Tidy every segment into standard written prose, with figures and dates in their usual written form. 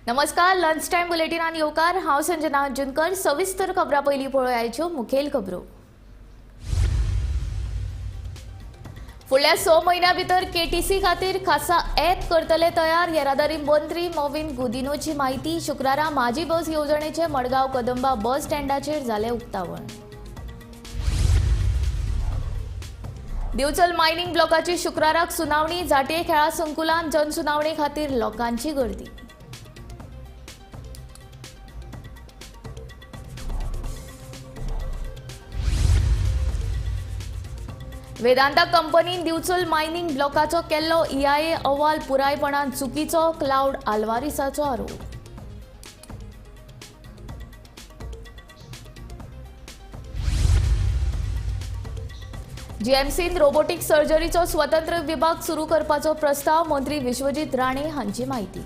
नमस्कार, lunch time बुलेटिनान येवकार. हांव संजना अंजुनकर. सविस्तर खबरां. पयलीं पळोवया मुखेल खबरो. फुडल्या 6 म्हयन्या भितर केटीसी खातीर खासा ॲप करतले तयार. येरादारी मंत्री मॉविन गुदिनोची माहिती. शुक्रारा माझी बस येवजणेचे मडगांव कदंबा बस स्टँडाचेर जालें उक्तावण. दिवचल मायनिंग ब्लॉकाची शुक्राराक सुनावणी. जाटये खेळा संकुलान जनसुनावणी खातीर लोकांची गर्दी. वेदांता कंपनीन दिवचल मायनिंग ब्लॉकाचो केल्लो ईआयए अहवाल पुरायपणान चुकीचो. क्लावड आल्वारीसाचो आरोप. जीएमसीन रोबोटीक सर्जरीचो स्वतंत्र विभाग सुरू करपाचो प्रस्ताव. मंत्री विश्वजीत राणे हांची माहिती.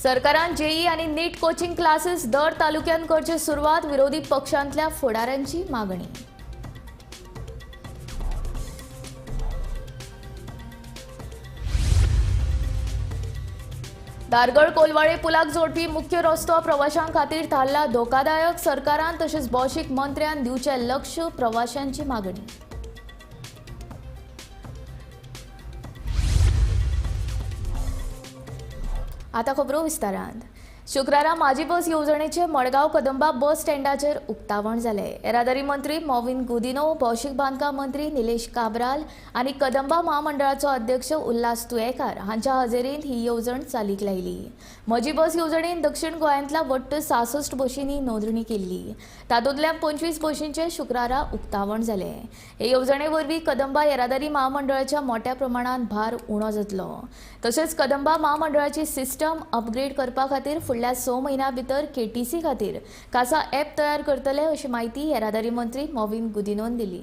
सरकारान जेई आणि नीट कोचिंग क्लासेस दर तालुक्यात करची सुरवात. विरोधी पक्षांतल्या फुडाऱ्यांची मागणी. धारगळ कोलवाळे पुलाक जोडपी मुख्य रस्तो प्रवाशां खातीर थारला धोकादायक. सरकारान तशेंच भौशीक मंत्र्यान दिवचें लक्ष. प्रवाशांची मागणी. आता खबरो विस्तारान. शुक्रारा माझी बस येवजणेचे मडगांव कदंबा बस स्टँडाचेर उक्तावण जालें. येरादारी मंत्री मॉविन गुदिनो, भौशीक बांदकाम मंत्री निलेश काब्राल आनी कदंबा महामंडळाचो अध्यक्ष उल्हास तुयेकार हांच्या हजेरींत ही येवजण चालीक लायली. म्हजी बस येवजणेन दक्षिण गोंयांतल्या वट्ट 66 बशींनी नोंदणी केल्ली. तातूंतल्या 25 बशींचें शुक्रारा उक्तावण जालें. हे येवजणे वरवीं कदंबा येरादारी महामंडळाच्या मोठ्या प्रमाणात भार उणो जातलो. तशेंच कदंबा महामंडळाची सिस्टम अपग्रेड करपा खातीर फुडल्या 6 म्हयन्यां भितर केटीसी खातीर खासा ॲप तयार करतले, अशी माहिती येरादारी मंत्री मॉविन गुदिनोन दिली.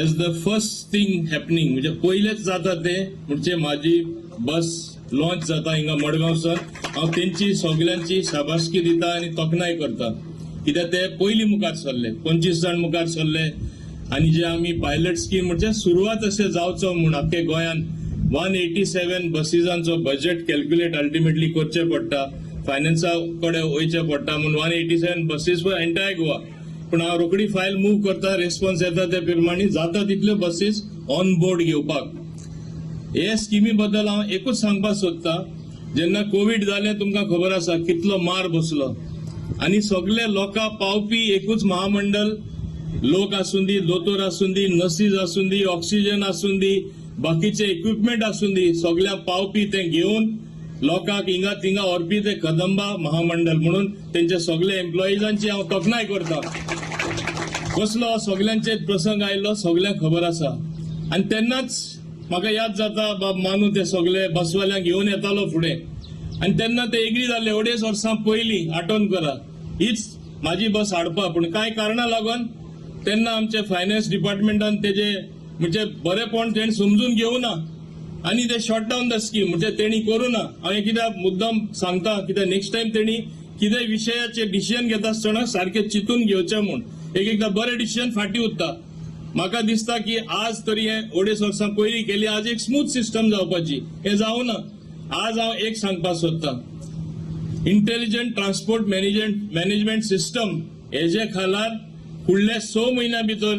As the first thing happening, म्हणजे पयलेच जाता ते म्हणजे माझी बस लॉन्च जाता हिंगा मडगांव सर. हांव तेंची सगल्यांची शाबासकी दिता आनी तोखणाय करता, कित्याक ते पयलीं मुखार सरले, 25 जाण मुखार सरले. आनी जे आमी पायलट स्कीम म्हणजे सुरवात अशें जावचो म्हूण आख्खे गोंयान 187 बसीजांचो बजेट कॅल्क्युलेट अल्टिमेटली करचें पडटा, फायनान्सा कडेन वयचें पडटा म्हूण 187 buses for entire Goa. पूण हांव रोखडी फायल मूव करता, रेस्पॉन्स येता त्या प्रमाणे जाता तितल्यो बसीस ऑन बोर्ड घेवपाक. हे स्किमी बद्दल हांव एकूच सांगपाक सोदता. जेन्ना कोवीड जालें, तुमकां खबर आसा कितलो मार बसलो आनी सगळे लोकां पावपी एकूच महामंडळ. लोक आसूं दी, दोतोर आसूं दी, नर्सीज आसूं दी, ऑक्सिजन आसूं दी, बाकीचे इक्विपमेंट आसूं दी, सगळ्यांक पावपी, ते घेवन लोकांक हिंगा थिंगा व्हरपी ते कदंबा महामंडळ. म्हणून तेंच्या सगळे एम्प्लॉइजांची हांव तोखणाय करता. कसलो सगळ्यांचेर प्रसंग आयलो सगळ्यांक खबर आसा. आनी तेन्नाच म्हाका याद जाता, बाब मानू ते सगळे बसवाल्यांक घेवन येतालो फुडें आनी तेन्ना ते एग्री जाल्ले 2.5 वर्सां पयलीं, आठवण करा, हीच माझी बस हाडपा. पूण कांय कारणां लागून तेन्ना आमचे फायनान्स डिपार्टमेंटान तेजे म्हणजे बरेपण तेणी समजून घेवना आनी ते शट डावन the scheme, म्हणजे तेणी करूं ना. हांवें कित्याक मुद्दम सांगता, कित्याक नेक्स्ट टायम तेणी कितें विशयाचेर डिसिजन घेता आसतना सारकें चिंतून घेवचें म्हूण. एक एकदां बरें डिसिजन फाटीं उरता. म्हाका दिसता की आज तरी हें 2.5 वर्सां पयलीं केली, आज एक स्मूथ सिस्टम जावपाची, हें जावना. आज हांव एक सांगपाक सोदता, इंटेलिजंट ट्रान्सपोर्ट मॅनेजमेंट सिस्टम हेजे खालार फुडल्या 6 म्हयन्या भितर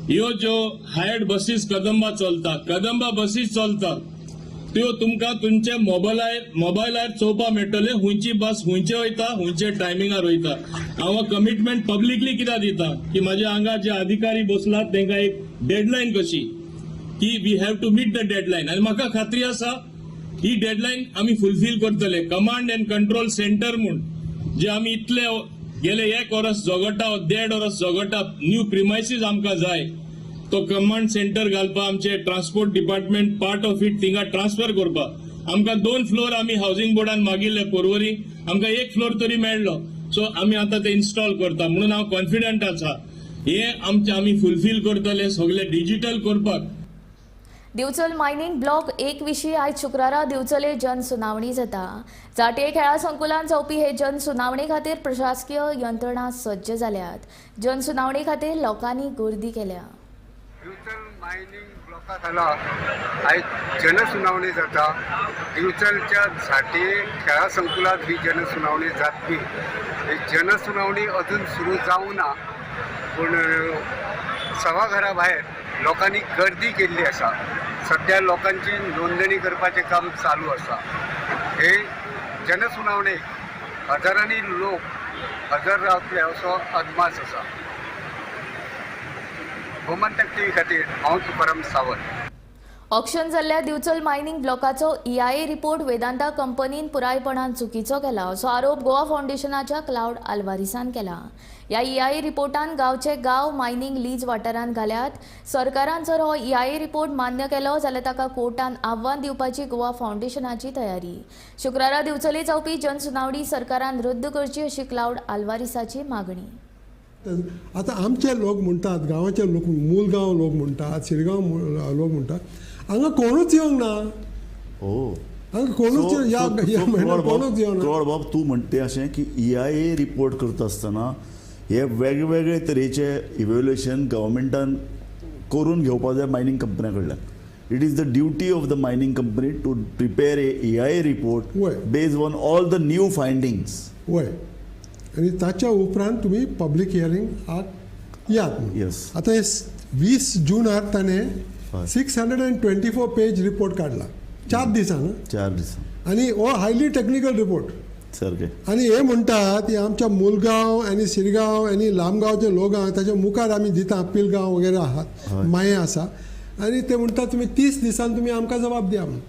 ह्यो ज्यो हायर्ड बसीस कदंबा चलता, कदंबा बसीस चलता, त्यो तुमकां तुमच्या मोबायलार चोवपाक मेळटले, हुंयची बस हुंयचे वयता, हुंयचे टायमिंगार वयता. हांव कमिटमेंट पब्लिकली कित्याक दिता की म्हाज्या हांगा जे अधिकारी बसलात तांकां एक डेडलायन कशी की we have to meet the deadline. आनी म्हाका खात्री आसा, ही डेडलायन आमी फुलफील करतले. कमांड अँड कंट्रोल सेंटर म्हूण जे आमी इतले गेले एक वर्स झगडटा, 1.5 वर्स झगडटा, न्यू प्रिमायसीस आमकां जाय, तो कमांड सेंटर घालपा आमचे transport department part of it थिंगा ट्रान्सफर करपा. आमकां 2 फ्लोर आमी हावसिंग बोर्डान मागिल्ले पोरवरी, आमकां एक फ्लोर तरी मेळ्ळो. सो आमी आतां ते इन्स्टॉल करता. म्हणून हांव कॉन्फिडंट आसा, हे आमचे आमी फुलफील करतले सगळे डिजिटल करपाक. दिवचल मायनिंग ब्लॉक 1 विशीं आयज शुक्रारा दिवचले जनसुनावणी जाता. जाटये खेळा संकुलान जावपी हे जनसुनावणी खातीर प्रशासकीय यंत्रणा सज्ज जाल्यात. जनसुनावणी खातीर लोकांनी गर्दी केल्या. दिवचल मायनिंग ब्लॉका खाला आयज जनसुनावणी जाता. दिवचलच्या झांटये खेळा संकुलात ही जनसुनावणी जातली. ही जनसुनावणी अजून सुरू जावंक ना, पूण सभाघरा भायर लोकांनी गर्दी केल्ली आसा. सद्या लोकांची नोंदणी करपाचें काम चालू आसा. हे जनसुनावणेक हजारांनी लोक हजर रावतले असो अदमास आसा. गोमंतक टीव्ही खातीर हांव तुकाराम सावंत. ऑक्शन जाल्ल्या दिवचल मायनिंग ब्लॉकाचो ईआयए रिपोर्ट वेदांता कंपनीन पुरायपणान चुकीचो केला असो आरोप गोवा फावंडेशनाच्या क्लावड आल्वारीसान केला. ह्या ईआयए रिपोर्टान गांवचे गांव मायनिंग लीज वाठारांत घाल्यात. सरकारान जर हो ईआयए रिपोर्ट मान्य केलो जाल्यार ताका कोर्टान आव्हान दिवपाची गोवा फावंडेशनाची तयारी. शुक्रारा दिवचले जावपी जनसुनावणी सरकारान रद्द करची अशी क्लावड आल्वारीसाची मागणी. आतां आमचे लोक म्हणटात, गांवाचे लोक, मुलगांव लोक म्हणटात, शिरगांव लोक म्हणटात, हांगा कोणूच येवंक ना. हांगा कोणूच ह्या म्हयन्याक कोणूच येवंक ना. क्लॉड बाब, तूं म्हणटे अशें की ईआयए रिपोर्ट करता आसतना हे वेगवेगळे तरेचे इव्हॅल्युएशन गव्हर्मेंटान करून घेवपा जाय मायनींग कंपन्या कडल्यान. It is the duty of the mining company to prepare a EIA report based on all the new findings. वय, आनी ताच्या उपरांत तुमी पब्लीक हियरिंगाक यात म्हणून. आतां हे 20 जुनार ताणें 624 पेज रिपोर्ट काडला 4 दिसान. 4 दिसां. आनी हो हायली टॅक्निकल रिपोर्ट. सारकें. आनी हे म्हणटात आमच्या मुलगांव आनी शिरगांव आनी लामगांवचे लोक आहा ताच्या मुखार आमी दिता, पिलगांव वगैरे आहात, माये आसा, आनी ते म्हणटात तुमी 30 दिसान तुमी आमकां जबाब दिया म्हणून.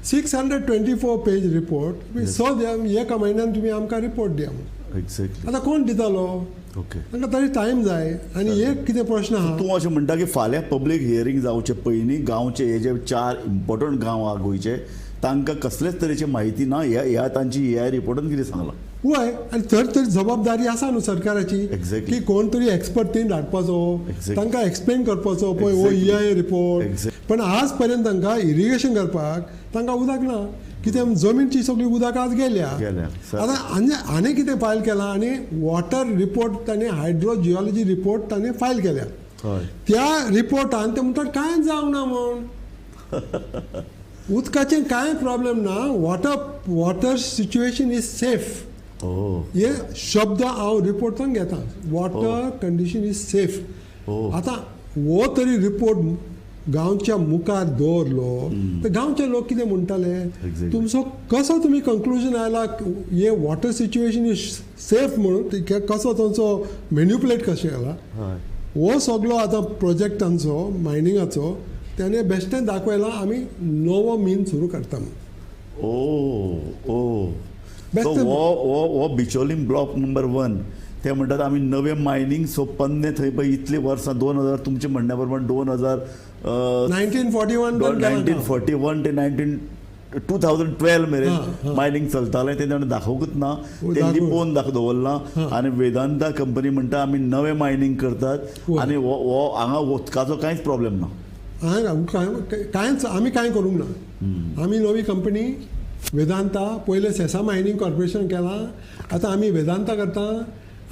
624 पेज रिपोर्ट तुमी 6 एका म्हयन्यान तुमी आमकां रिपोर्ट दिया म्हणून. एक्झॅक्टली. आतां कोण दितालो? तांकां तरी टायम जाय. आनी एक कितें प्रश्न आहा, तूं अशें म्हणटा की फाल्यां पब्लीक हियरींग जावचे पयलीं गांवचे हे जे 4 इम्पॉर्टंट गांव आहा गोंयचे तांकां कसलेच तरेची म्हायती ना ह्या तांची ईआय रिपोर्टान कितें सांगलां. वय, आनी थर तरी जबाबदारी आसा न्हू सरकाराची की कोण तरी एक्सपर्ट तीन धाडपाचो, तांकां एक्सप्लेन करपाचो पळय हो ईआयए रिपोर्ट. पण आज पर्यंत तांकां इरिगेशन करपाक तांकां उदक ना, कितें जमीनची सगळी उदक आज गेल्या. आतां आनी आनी कितें फायल केलां आनी वॉटर रिपोर्ट ताणें हायड्रो जियोलॉजी रिपोर्ट ताणें फायल केल्या. त्या रिपोर्टान ते म्हणटात कांय जावंक ना म्हूण, उदकाचें कांय प्रॉब्लेम ना, वॉटर सिच्युएशन is safe. हे शब्द हांव रिपोर्टान घेता, वॉटर कंडिशन is safe. आतां हो तरी रिपोर्ट गांवच्या मुखार दवरलो तर गांवचे लोक कितें म्हणटाले, तुमचो कसो तुमी कंक्लुजन आयला हे वॉटर सिच्युएशन is safe म्हणून, कसो तांचो मॅन्युपुलेट कशें केला हो सगलो आतां प्रोजेक्ट तांचो मायनिंगाचो त्याने बेश्टें दाखयलां आमी नवो मीन सुरू करता म्हणून. हो बिचोलीम ब्लॉक नंबर 1 ते म्हणटात आमी नवें मायनींग सो पन्ने थंय पळय इतलीं वर्सां 2000 तुमच्या म्हणण्या प्रमाण 2000 1941 ते 2012 मेरेन मायनींग चलतालें. तें ताणें दाखोवंकूच ना, तें लिपोवन दवरलां. आनी वेदांता कंपनी म्हणटा आमी नवें मायनींग करतात आनी हो हांगा उदकाचो कांयच प्रॉब्लेम ना. कांयच आमी कांय करूंक ना. आमी नवी कंपनी वेदांता, पयलें सेसा मायनींग कॉर्पोरेशन केलां, आतां आमी वेदांता करता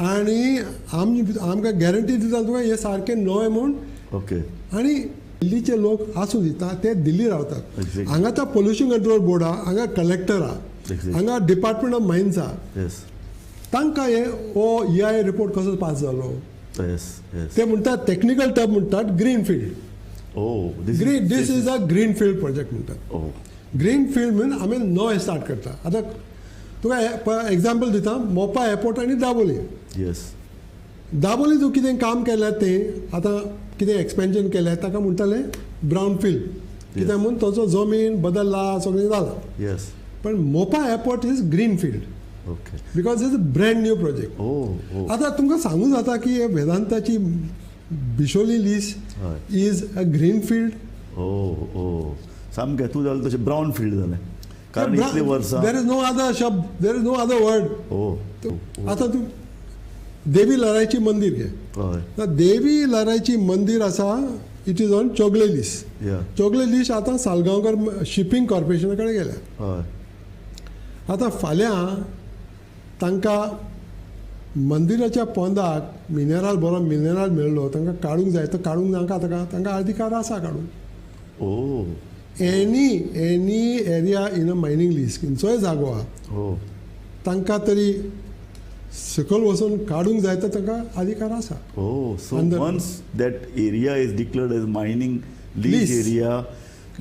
आनी आमकां गॅरंटी दिता तुका हें सारकें नवें म्हूण. ओके. आनी दिल्लीचे लोक आसूं दिता, ते दिल्ली रावतात. हांगा आतां पोल्युशन कंट्रोल बोर्ड आहा, हांगा कलेक्टर आहा, हांगा डिपार्टमेंट ऑफ मायन्स आहा. तांकां हे हो ईआयए रिपोर्ट कसो पास जालो? ते म्हणटात टॅक्निकल टर्म म्हणटात green field. This is a green field project म्हणटात. ग्रीन फिल्ड म्हणून आमी नवें स्टार्ट करता. आतां तुका एग्जाम्पल दिता, मोपा एअरपोर्ट आनी दाबोली. दाबोली तूं कितें काम केलें तें आतां कितें एक्सपेन्शन केलें ताका म्हणटाले ब्रावन फिल्ड, कित्याक म्हूण ताचो जमीन बदलला, सगळें जालां. पण Mopa airport is green field because it's a brand new project. आतां तुमकां सांगूं जाता की हे वेदांताची Bicholim lease is a green field. सामकें तूं जालें तशें ब्रावन फिल्ड जालें, कारण इतलीं वर्सां there is no other शब्द, there is no other word. आतां तूं देवी लरायची मंदीर घे. देवी लरायची मंदीर आसा, it is on Chowgule lease. Chowgule lease आतां सालगांवकर शिपींग कॉर्पोरेशना कडेन गेल्या. आतां फाल्यां तांकां मंदिराच्या पोंदाक मिनरल बरो मिनरल मेळ्ळो तांकां काडूंक जाय तो काडूंक तांकां आतां तांकां अधिकार आसा काडूंक. Oh any any area in a mining lease खंयचोय जागो आहा तांकां तरी सकयल वचून काडूंक जाय तर तांकां अधिकार आसा. Oh so once that area is declared as mining lease area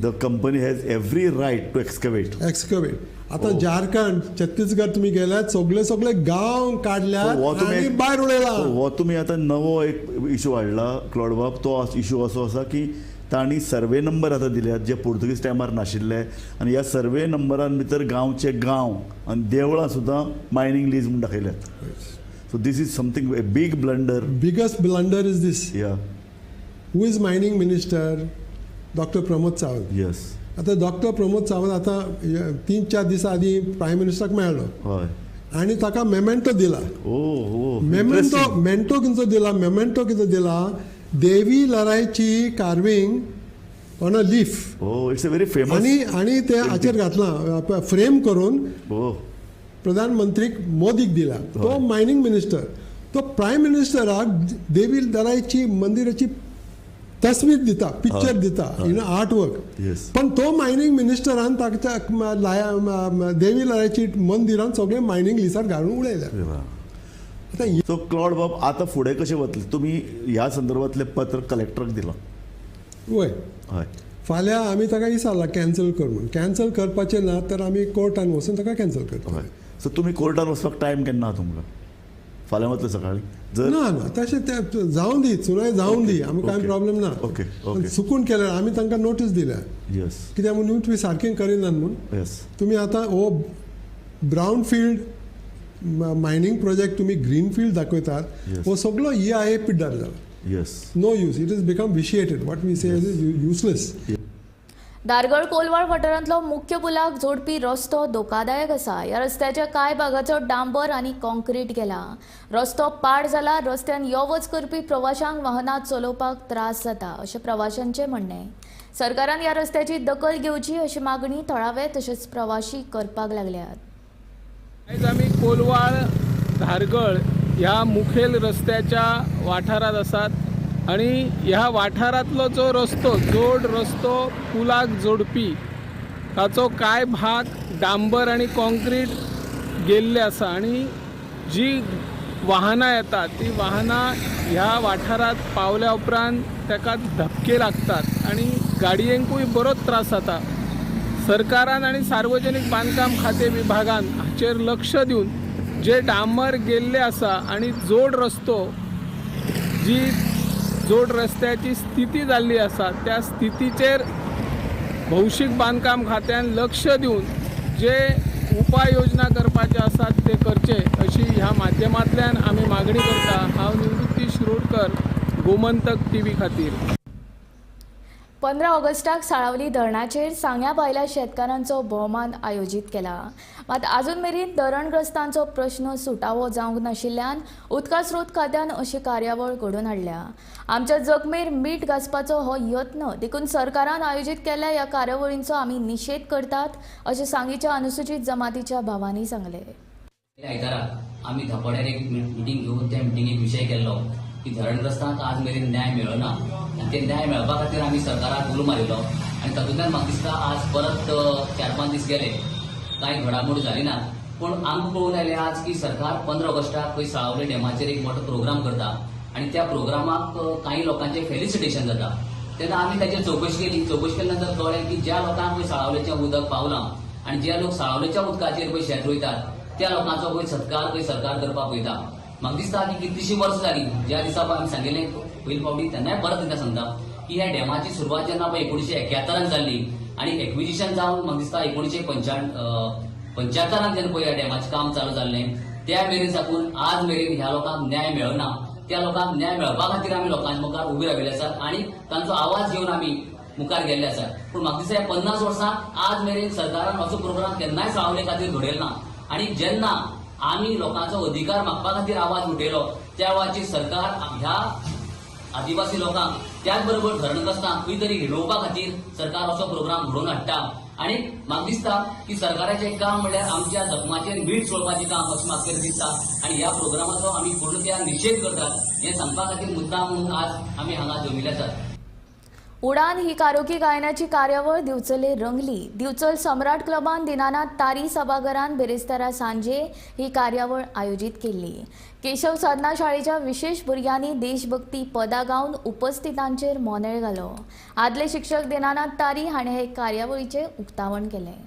the company has every right to excavate. Excavate. आता झारखंड छत्तीसगड तुम्ही गेल्यात सगळे सगळे गांव काडल्यात आनी भायर उडयला. हो तुमी आतां नवो एक इशू हाडला क्लॉडबाब, तो इशू असो आसा की तांणी सर्वे नंबर आतां दिल्यात जे पोर्तुगीज टायमार नाशिल्ले आनी ह्या सर्वे नंबरान भितर गांवचे गांव आनी देवळां सुद्दां मायनींग लीज म्हूण दाखयल्यात. So this is something a big blunder. Biggest blunder is this. Yeah who is mining minister? Doctor Pramod Sawant. Yes. आतां डॉक्टर प्रमोद सावंत आतां 3-4 दिसां आदीं प्रायम मिनिस्टराक मेळ्ळो हय आनी ताका मेमेंटो दिला. मेमेंटो मेंटो कितें दिला? मेमेंटो कितें दिला? देवी लरायची carving on a leaf. It's a very famous. आनी आनी ते हाचेर घातलां फ्रेम करून प्रधानमंत्रीक मोदीक दिला. तो मायनींग मिनिस्टर तो प्रायम मिनिस्टराक देवी लरायची मंदिराची तस्वीर दिता, पिक्चर दिता इन आर्ट वर्क. पण तो मायनींग मिनिस्टरान ताच्या देवी लरायची मंदिरान सगळे मायनींग लिसार घालून उडयल्या. आतां सो क्लॉड बाब आतां फुडें कशें वतलें? तुमी ह्या संदर्भांतलें पत्र कलेक्टराक दिलां? वय हय. फाल्यां आमी ताका विचारलां कॅन्सल कर म्हूण. कॅन्सल करपाचें ना तर आमी कोर्टान वचून ताका कॅन्सल करता. हय. सो तुमी कोर्टान वचपाक टायम केन्ना आहा तुमकां? फाल्यां वतले सकाळीं? ना ना तशें तें जावं दी, सुनाय जावं दी, आमी कांय प्रॉब्लेम ना. Okay okay. चुकून केल्यार आमी तांकां नोटीस दिल्या. येस. कित्याक म्हणून तुमी सारकें करिनात म्हूण. येस. तुमी आतां हो ब्रावन फिल्ड मायनींग प्रोजेक्ट तुमी ग्रीन फिल्ड दाखयतात, हो सगळो EIA पिड्ड्यार जाला. Yes. No use. It is become vitiated. What we say is useless. Dhargal Colvale वाठारांतलो मुख्य पुलाक जोडपी रस्तो धोकादायक आसा. ह्या रस्त्याच्या कांय भागाचो डांबर आनी कॉन्क्रीट गेला. रस्तो पाड जाला. रस्त्यान यो वच करपी प्रवाशांक वाहनां चलोवपाक त्रास जाता अशें प्रवाशांचें म्हणणें. सरकारान ह्या रस्त्याची दखल घेवची अशी मागणी थळावे तशेंच प्रवाशी करपाक लागल्यात. आयज आमी कोलवाळ धारगळ ह्या मुखेल रस्त्याच्या वाठारांत आसात आनी ह्या वाठारांतलो जो रस्तो जोड रस्तो पुलाक जोडपी ताचो कांय भाग डांबर आनी कॉन्क्रीट गेल्ले आसा आनी जी वाहनां येतात ती वाहनां ह्या वाठारांत पावल्या उपरांत ताका धपके लागतात आनी गाडयेंकूय बरोच त्रास जाता. सरकारान आनी सार्वजनीक बांदकाम खातें विभागान हाचेर लक्ष दिवन जे डांबर गेल्ले आसा आनी जोड रस्तो जी जोड रस्त्याची स्थिती जाल्ली आसा त्या स्थितीचेर भौशीक बांदकाम खात्यान लक्ष दिवन जे उपाय योजना करपाचे आसात ते करचे अशी ह्या माध्यमांतल्यान आमी मागणी करता. हांव निवृत्ती शिरोडकर, गोमंतक टीव्ही खातीर. 15 ऑगस्टाक साळावली धरणाचेर सांग्या भायल्या शेतकारांचो भोवमान आयोजीत केला. मात आजून मेरेन धरणग्रस्तांचो प्रश्न सुटावो जावंक नाशिल्ल्यान उदका स्रोत खात्यान अशी कार्यावळ घडोवन हाडल्या. आमच्या जखमेर मीठ घासपाचो हो यत्न देखून सरकारान आयोजीत केल्ल्या ह्या कार्यावळींचो आमी निशेध करतात अशें सांगीच्या अनुसूचित जमातीच्या भावांनी सांगलें. आयतारा आमी धपड्यार एक मिटींग घेवन त्या मिटिंगेक विशय केल्लो की धरणग्रस्तांक आज मेरेन न्याय मेळना आनी ते न्याय मेळपा खातीर आमी सरकाराक उलो मारिल्लो आनी तातूंतल्यान म्हाका दिसता आज परत 4-5 दीस गेले कांय घडामोडी जाली ना, पूण आमकां कळून आयलें आज की सरकार 15 ऑगस्टाक खंय साळावली डॅमाचेर एक मोठो प्रोग्राम करता आनी त्या प्रोग्रामाक कांय लोकांचें फेलिसिटेशन जाता. तेन्ना आमी ताचेर चवकशी केली. चवकशी केल्या नंतर कळ्ळें की ज्या लोकांक पळय साळावलेचें उदक पावलां आनी जे लोक साळावलेच्या उदकाचेर पळय शेत रोयतात त्या लोकांचो पळय सत्कार पळय सरकार करपाक पळयता. म्हाका दिसता की कितलीशीं वर्सां जाली ज्या दिसा पळय आमी सांगिल्लें पयले फावटी तेन्नाय परत एकदां सांगता की ह्या डॅमाची सुरवात जेन्ना पळय 1971 जाल्ली आनी एक्विजिशन जावन म्हाका दिसता 1975 जेन्ना पळय ह्या डॅमाचें काम चालू जाल्लें त्या मेरेन साकून आज मेरेन ह्या लोकांक न्याय मेळना. त्या लोकांक न्याय मेळपा खातीर आमी लोकांच्या मुखार उबे राविल्ले आसात आनी तांचो आवाज घेवन आमी मुखार गेल्ले आसात. पूण म्हाका दिसता ह्या 50 वर्सां आज मेरेन सरकारान असो प्रोग्राम केन्नाय साळावले खातीर घडयलो ना आनी जेन्ना आमी लोकांचो अधिकार मागपा खातीर आवाज उठयलो त्या वेळाची सरकार ह्या आदिवासी लोकांक त्याच बरोबर धरणग्रस्तांक खंय तरी हिणोवपा खातीर सरकार असो प्रोग्राम घडोवन हाडटा. आनी म्हाका दिसता की सरकाराचें काम म्हणल्यार आमच्या जखमाचेर मीठ चोळपाचें काम अशें म्हाका तरी दिसता आनी ह्या प्रोग्रामाचो आमी पूर्णतया निशेध करतात हें सांगपा खातीर मुद्दाम म्हणून आज आमी हांगा जमिल्ले आसात. उडान ही कारोकी गायनाची कार्यावळ दिवचले रंगली. दिवचल सम्राट क्लबान दिनानाथ तारी सभाघरान बिरेस्तारा सांजे ही कार्यावळ आयोजीत केल्ली. केशव साधना शाळेच्या विशेष भुरग्यांनी देशभक्ती पदां गावन उपस्थितांचेर मोनेळ घालो. आदले शिक्षक दिनानाथ तारी हाणें हे कार्यावळीचें उक्तावण केलें.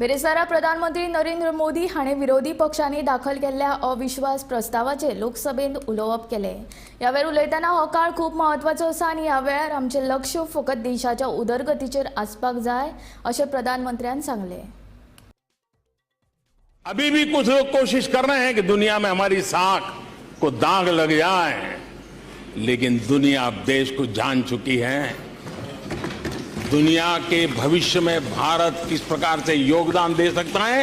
बिरेस्तारा प्रधानमंत्री नरेंद्र मोदी हाणें विरोधी पक्षांनी दाखल केल्ल्या अविश्वास प्रस्तावाचेर लोकसभेंत उलोवप केलें. ह्या वेळार उलयतना हो काळ खूब म्हत्वाचो आसा आनी ह्या वेळार आमचें लक्ष फकत देशाच्या उदरगतीचेर आसपाक जाय अशें प्रधानमंत्र्यान सांगलें. अभी भी कुछ लोग कोशिश कर रहे हैं कि दुनिया में हमारी साख को दाग लग जाए, लेकिन दुनिया अब देश को जान चुकी है. दुनिया के भविष्य में भारत किस प्रकार से योगदान दे सकता है,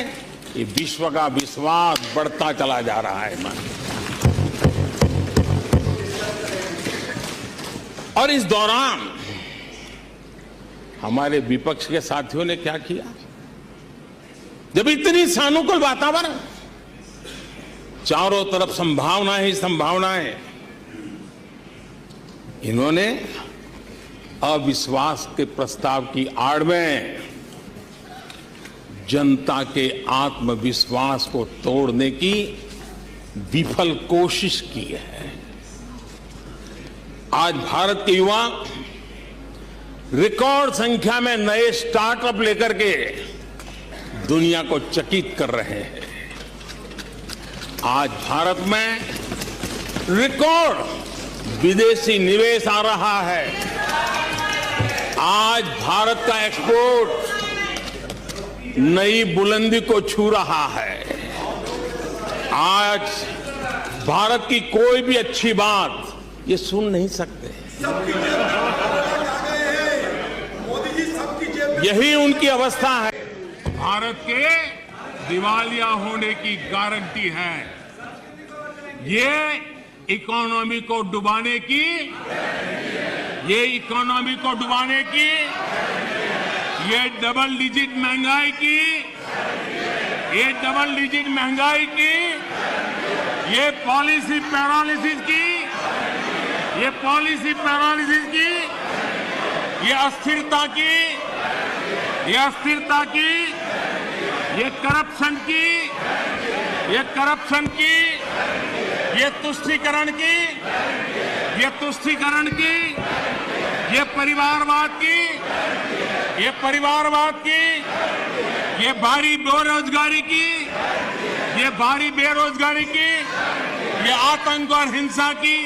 ये विश्व का विश्वास बढ़ता चला जा रहा है। और इस दौरान हमारे विपक्ष के साथियों ने क्या किया, जब इतनी सानुकूल वातावरण, चारों तरफ संभावना ही संभावनाएं, इन्होंने अविश्वास के प्रस्ताव की आड़ में जनता के आत्मविश्वास को तोड़ने की विफल कोशिश की है। आज भारत के युवा रिकॉर्ड संख्या में नए स्टार्टअप लेकर के दुनिया को चकित कर रहे हैं। आज भारत में रिकॉर्ड विदेशी निवेश आ रहा है। आज भारत का एक्सपोर्ट नई बुलंदी को छू रहा है। आज भारत की कोई भी अच्छी बात ये सुन नहीं सकते। यही उनकी अवस्था है। भारत के दिवालिया होने की गारंटी है। ये इकोनॉमी को डुबाने की, ये इकोनॉमी को डुबाने की, ये डबल डिजिट महंगाई की, ये डबल डिजिट महंगाई की, ये पॉलिसी पैरालिसिस की, ये पॉलिसी पैरालिसिस की, ये अस्थिरता की, ये अस्थिरता की, ये करप्शन की, ये करप्शन की, ये तुष्टीकरण की, ये तुष्टीकरण की, ये परिवारवाद की, ये परिवारवाद की, ये भारी बेरोजगारी की, ये भारी बेरोजगारी की, ये आतंक और हिंसा की,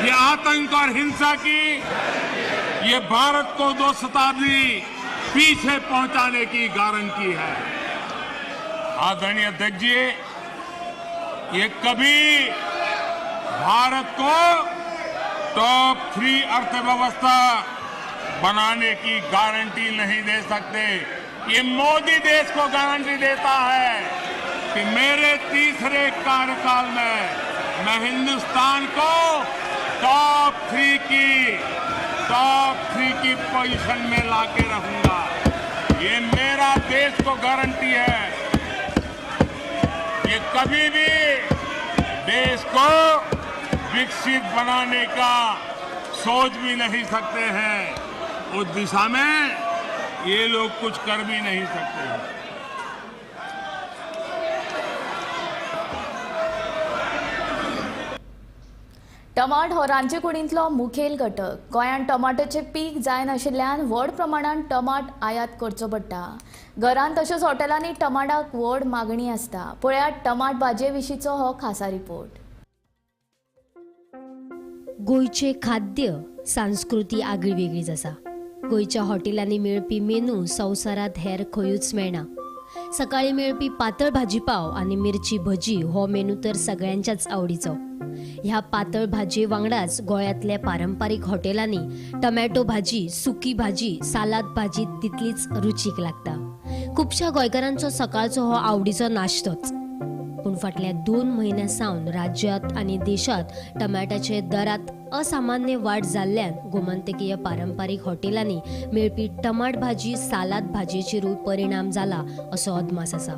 ये आतंक और हिंसा की, ये भारत को 2 शताब्दी पीछे पहुंचाने की गारंटी है। आदरणीय अध्यक्ष जी, ये कभी भारत को टॉप 3 अर्थव्यवस्था बनाने की गारंटी नहीं दे सकते। ये मोदी देश को गारंटी देता है कि मेरे तीसरे कार्यकाल में मैं हिंदुस्तान को टॉप 3 की पोजीशन में लाके रहूंगा। ये मेरा देश को गारंटी है। ये कभी भी देश को विकसित बनाने का सोच भी नहीं सकते हैं। उस दिशा में ये लोग कुछ कर भी नहीं सकते हैं। टमाट हो रांदचे कुडींतलो मुखेल घटक। गोंयांत टमाटाचें पीक जायनाशिल्ल्यान व्हड प्रमाणान टमाट आयात करचो पडटा। घरांत तशेंच हॉटेलांनी टमाटाक व्हड मागणी आसता। पळयात टमाट भाजये विशींचो हो खासा रिपोर्ट। गोंयचें खाद्य संस्कृती आगळी वेगळीच आसा। गोंयच्या हॉटेलांनी मेळपी मेनू संवसारांत हेर खंयूच मेळना। सकाळी मेळपी पातळ भाजी पाव आनी मिरची भजी हो मेनू तर सगळ्यांच्याच आवडीचो। ह्या पातळ भाजये वांगडाच गोंयांतल्या पारंपारीक हॉटेलांनी टमॅटो भाजी, सुकी भाजी, सालाद भाजी तितलीच रुचीक लागता। खुबश्या गोंयकारांचो सकाळचो हो आवडीचो नाश्तोच। पूण फाटल्या 2 म्हयन्यां सावन राज्यांत आनी देशांत टमाटाचे दरांत असामान्य वाड जाल्ल्यान गोमंतकीय पारंपारीक हॉटेलांनी मेळपी टमाट भाजी, सालाद भाजयेचेरूय परिणाम जाला असो अदमास आसा।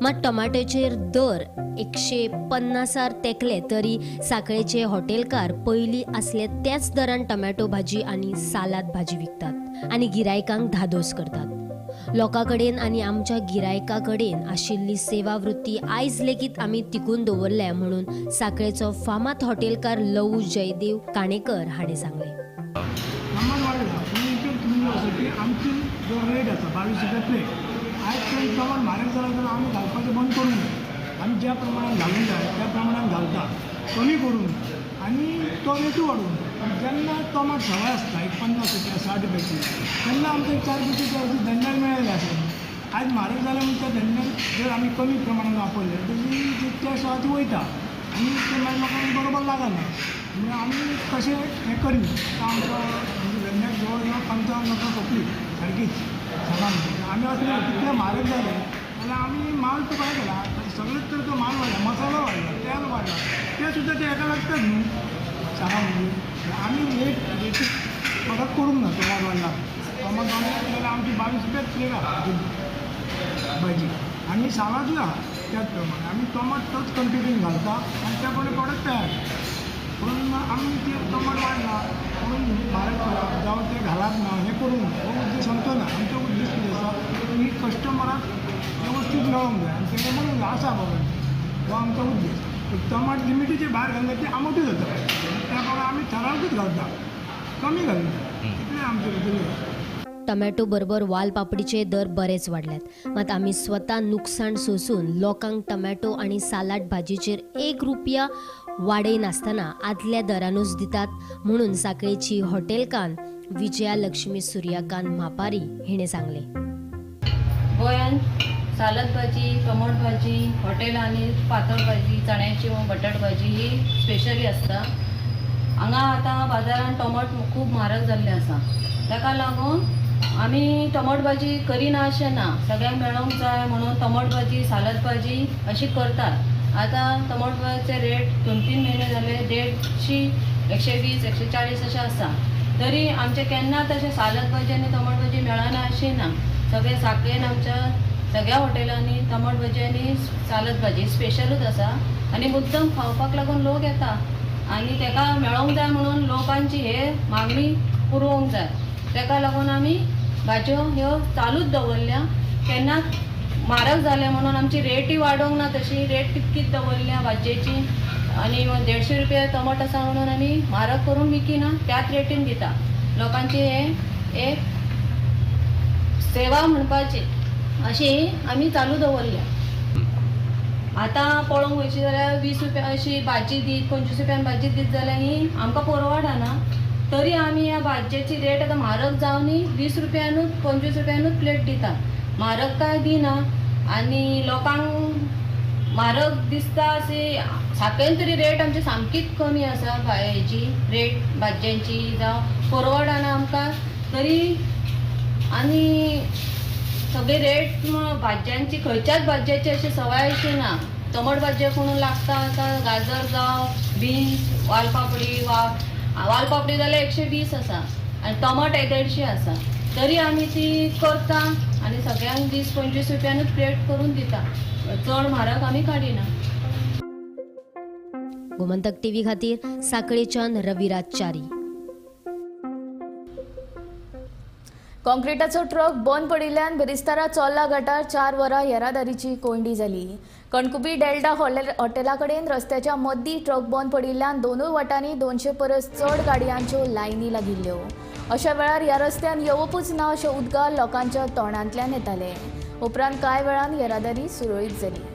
मात टमाट्याचेर दर 150 तेकले तरी साखळेचे हॉटेलकार पयलीं आसले त्याच दरान टमॅटो भाजी आनी सालाद भाजी विकतात आनी गिरायकांक धादोस करतात। लोकां कडेन आनी आमच्या गिरायका कडेन आशिल्ली सेवावृत्ती आयज लेगीत आमी तिगून दवरल्या म्हणून साखळेचो फामाद हॉटेलकार लवू जयदेव काणेकर हाणें सांगलें। आमची जो रेट आसा 22 रुपया प्लेट, आयज तें टमाट म्हारग जालां जाल्यार आमी घालपाचें बंद करूंक जाय। आमी ज्या प्रमाणान घालूंक जाय त्या प्रमाणान घालता, कमी करूंक आनी तो रेटूय वाडोवंक जाय। पूण जेन्ना टमाट सवाय आसता एक 50 रुपया 60 रुपया तेन्ना आमकां एक 4 पयशे धंद्याक मेळ्ळेले आसा। आयज म्हारग जालें म्हूण त्या धंद्याक जर आमी कमी प्रमाणान वापरले तेजी जी टेस्ट आसा ती वयता आनी तें मागीर लोकांक बरोबर लागना। म्हणजे आमी तशें हें करिना। आमचो म्हणजे धंद्याक जवळ जवळ 55 लोकां सोंपली सारकीच सदां। आमी अशें कितलें म्हारग जालें जाल्यार आमी माल तो भायर केला, सगळेच तर तो माल वाडला, मसालो वाडला, तेल वाडला, तें सुद्दां ते हेका लागतात न्हू। सांगा म्हणजे आमी रेट फरक करूंक ना। टमाट वाडला, टमाट वाडला जाल्यार आमची 22 रुपयाच प्लेट आहा भाजी आनी सालादूय आहा त्याच प्रमाणे। आमी टमाट तोच क्वॉन्टिटीन घालता आनी त्या प्रमाणे प्रॉडक्ट तयार। म्हणून आमी ते टमाट वाडला म्हणून म्हारग करप जावं तें घालप ना हें करूंक ना, हो उद्देश आमचो ना। आमचो उद्देश कितें आसा की कस्टमराक वेवस्थीत मेळोंक जाय आनी तेणें म्हणूंक जाय आसा बाबा, हो आमचो उद्देश। टमाट लिमिटीचे भायर घालले ते आमटूय जाता, त्या प्रमाणे आमी ठरावकूच घालता, कमी घालता, इतलें आमचें भितर। टमॅटो बरोबर वाल पापडीचे दर बरेच वाडल्यात, मात आमी स्वता नुकसाण सोसून लोकांक टमॅटो आनी सालाद भाजीचेर 1 रुपया वाडयनासतना आदल्या दरानूच दितात म्हणून साखळेची हॉटेलकान विजया लक्ष्मी सूर्यकांत म्हापारी हिणें सांगलें। गोंयांत सालद भाजी, टमाट भाजी, हॉटेलांनी पातळ भाजी, चण्याची वा बटाट भाजी ही स्पेशली आसता। हांगा आतां बाजारांत टमाट खूब म्हारग जाल्ले आसा, ताका लागून आमी टमाट भाजी करिना अशें ना, सगळ्यांक मेळोंक जाय म्हणून टमाट भाजी, सालद भाजी अशी करतात। आतां टमाट भाजयेचे रेट 2-3 म्हयने जाले 150, 120, 140 अशें आसा। तरी आमचें केन्ना तशें सालद भाजी आनी टमाट भाजी मेळना अशी ना। सगळे साखळेन आमच्या सगळ्या हॉटेलांनी टमाट भाजी आनी सालद भाजी स्पेशलूच आसा आनी मुद्दम खावपाक लागून लोक येता आनी तेका मेळोंक जाय म्हणून लोकांची हे मागणी पुरोवंक जाय, तेका लागून आमी भाजयो ह्यो चालूच दवरल्या। केन्नाच म्हारग जालें म्हणून आमची रेटय वाडोवंक ना, तशी रेट तितकीच दवरल्या भाजयेची आनी 150 रुपया टमाट आसा म्हणून आमी म्हारग करून विकिना, त्याच रेटीन दिता। लोकांची हे एक सेवा म्हणपाची अशी आमी चालू दवरल्या। आतां पळोवंक वयशी जाल्यार 20 रुपया अशी भाजी दीत, 25 रुपयान भाजी दीत जाल्यार ही आमकां परवडना. तरी आमी ह्या भाजयेची रेट आतां म्हारग जावनूय 20 रुपयानूच 25 रुपयानूच प्लेट दिता, म्हारग काय दिना. आनी लोकांक म्हारग दिसता अशी साकयन तरी रेट आमची सामकीच कमी आसा. हेजी रेट भाजयांची जावं परवडना आमकां तरी. आनी सगळे रेट भाजयांची खंयच्याच भाजयेची अशी सवाय अशी ना. टमाट भाजये कोणून लागता आतां, गाजर जावं बीन्स, वालपापडी, वालपापडी जाल्यार 120 आसा आनी टमाट 150 आसा. तरी आमी ती करता आनी सगळ्यांक 20-25 रुपयानूच प्लेट करून दिता, चड म्हारग आमी काडिना. गोमंतक टीव्ही खातीर साखळेच्यान रविराज च्यारी. कॉन्क्रिटाचो ट्रक बंद पडिल्ल्यान बिरेस्तारा चोर्ला गटार 4 वरां येरादारीची कोंयडी जाली. कणकुबी डेल्टा हॉटेला कडेन रस्त्याच्या मदीं ट्रक बंद पडिल्ल्यान दोनूय वाटांनी 200 परस चड गाडयांच्यो लायनी लागिल्ल्यो. अशा वेळार ह्या रस्त्यान येवपूच ना अशे उद्गार लोकांच्या तोंडांतल्यान येताले. उपरांत कांय वेळान येरादारी सुरळीत जाली.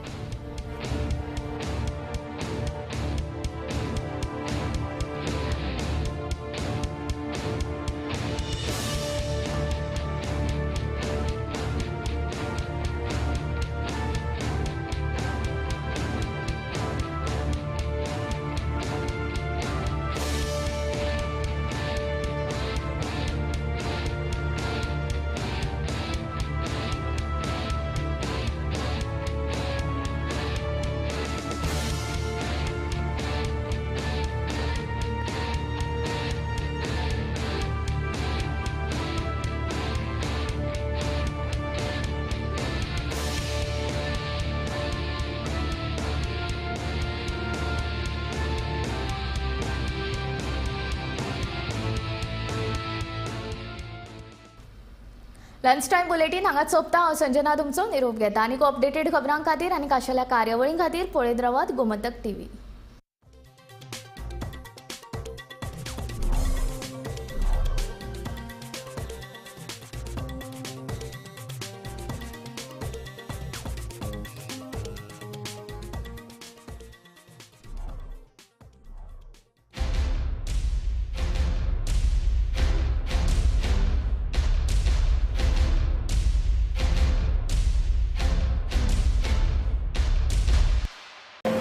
लंच टायम बुलेटीन हांगा सोंपता. हांव संजना तुमचो निरोप घेता. आनीक अपडेटेड खबरां खातीर आनी खाशेल्या कार्यावळीं खातीर पळयत रावात गोमंतक टीव्ही.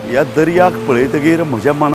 ह्या दर्याक पळयतगीर म्हज्या मनात